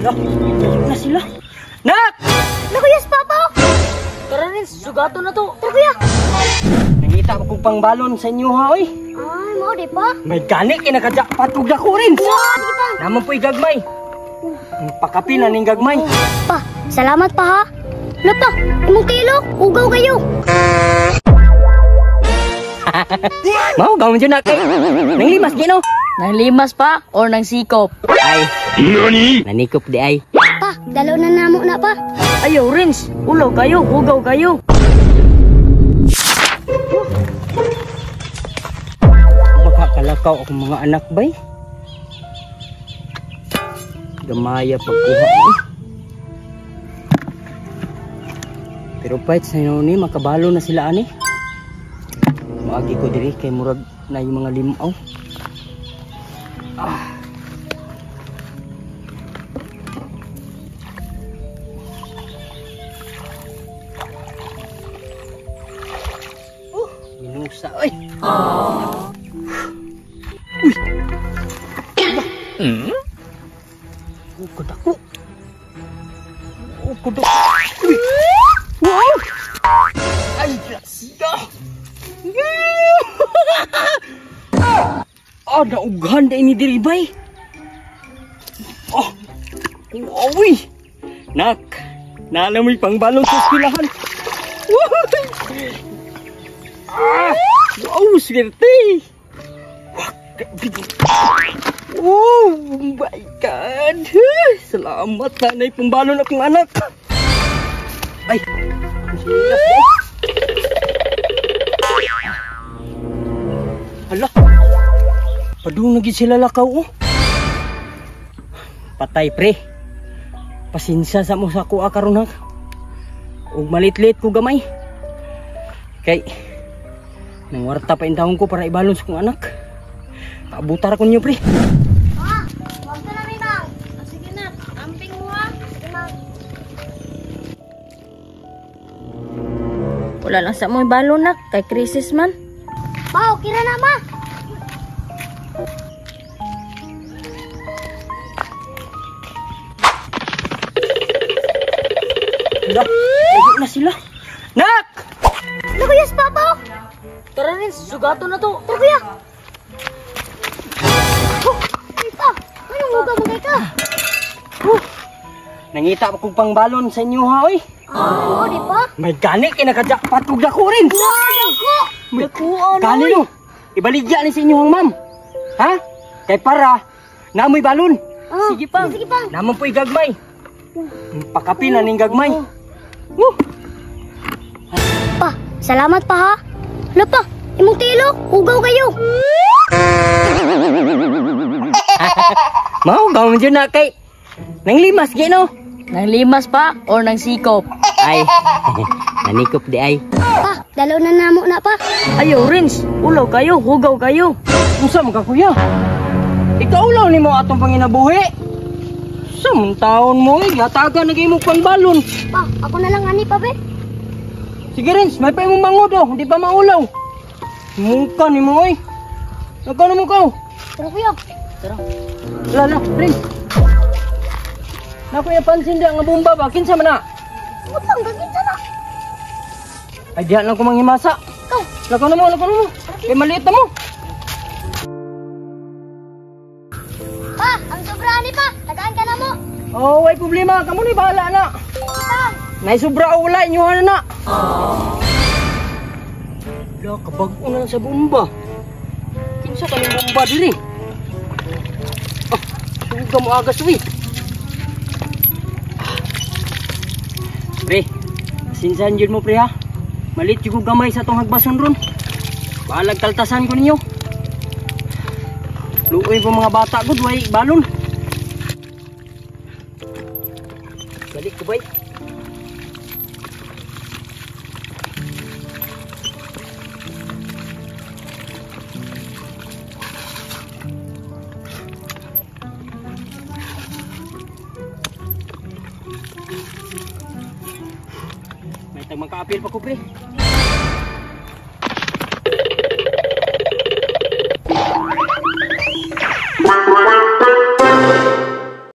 Hala, layo na sila. Nak! Naku, yes, Papa! Tara rin, sugato na to. Tara, kuya! Nangita ko kong pangbalon sa inyo ha, oy. Ay, mao di pa? May gani kay nakajackpot og dako rin. Wow, sige pa. Naman po'y gagmay. Pakapil na ning gagmay. Pa, salamat pa ha. Ano pa? Imong kilo, ugaw kayo. Mao gawin dyan na kay. Nanglimas di no? Nang limas pa or nang sikop? Ay. Nani? Nanikop di ay. Pa, dalaw na namo na pa. Ayaw, Rins. Ulaw kayo, ugaw kayo. Makakalakaw akong mga anak bay. Gamaya pagkuha ko. Pero pahit sa ni makabalo na sila ani. Maagi ko diri kay murag na yung mga limaw. Ah. Minusa oy. Uy. Hmm? Ukod ako. Ukod ako. Uy. Wow! Ay, grasya! Ah, naughan na ini diri bay. Oh. Uy. Nak, naalamoy pangbalon sa eskwelahan. Ah! Wow, swerte. Oh my God! Salamat nanay pambalon akong anak. Ay, hala, padung na gid sila lakaw oh. Patay pre. Pasinsa sa mo sa kuha karon ha. Og malit-lit ko gamay. Kay nangwarta pa intawon ko para ibalon sa kong anak. Abutar ko niyo pre. Pa, wag ka na rin, Mang. Sige na, amping mo ha. Sige, Mang. Wala lang sa mo'y balon nak, kay krisis man. Pa, okay ra na, ma. Hala, layo na sila. Nak! Naku, yes, Papa! Tara rin, sugato na to. Tara, kuya! Oh, ay pa! Anong ugaw mo kay ka? Nangita ko pangbalon sa inyo ha, oy. Ay, mao di pa? May gani kay nakajackpot og dako rin. Wow, dako! Dako, ano? Gani no. Ibaligya ni sa inyo ang ma'am. Ha? Kay para namoy balon. Ah, Sige pa. Sige pa. Naman po'y gagmay. Pakapil na ning gagmay. Woo! Pa, salamat pa ha. Ano pa? Imong kilo, ugaw kayo. Mao gawin dyan na kay nanglimas gi no. Nang limas pa or nang sikop? Ay, nanikop di ay. Pa, dalaw na namo na pa. Ayaw, Rins. Ulaw kayo, hugaw kayo. Unsa man ka kuya? Ikaw lang nimo atong panginabuhi. Sa mong taon mo eh, hatagan na imong pangbalon. Pa, ako na lang ani pa be. Sige Rins, may pa imong mangod oh, di pa maulaw. Mungka nimo oy. Nagkano mo ka? Tara kuya. Tara. Lala, Rins. Na kuya pansin dia nga bomba ba? Kinsa man na? Butang gagin sana. Ay diha lang ko manghimasa. Ikaw. Lakaw na mo, lakaw na mo. Kay maliit na mo. Pa, ang sobra ani pa. Tagaan ka na mo. Oh, way problema. Kamo ni bahala na. Pa. Naisubra o wala, inyo na na. Wala, kabag-o na lang sa bomba. Kinsa ka ng bomba diri? Ah, suga mo agas, uy. Pre, sinsan yun mo pre ha. Malit yung gamay sa tong hagbason ron. Balag kaltasan ko ninyo. Luoy po mga bata gud, way balon. Balik ko bay. May tag makaapil pa ko pre.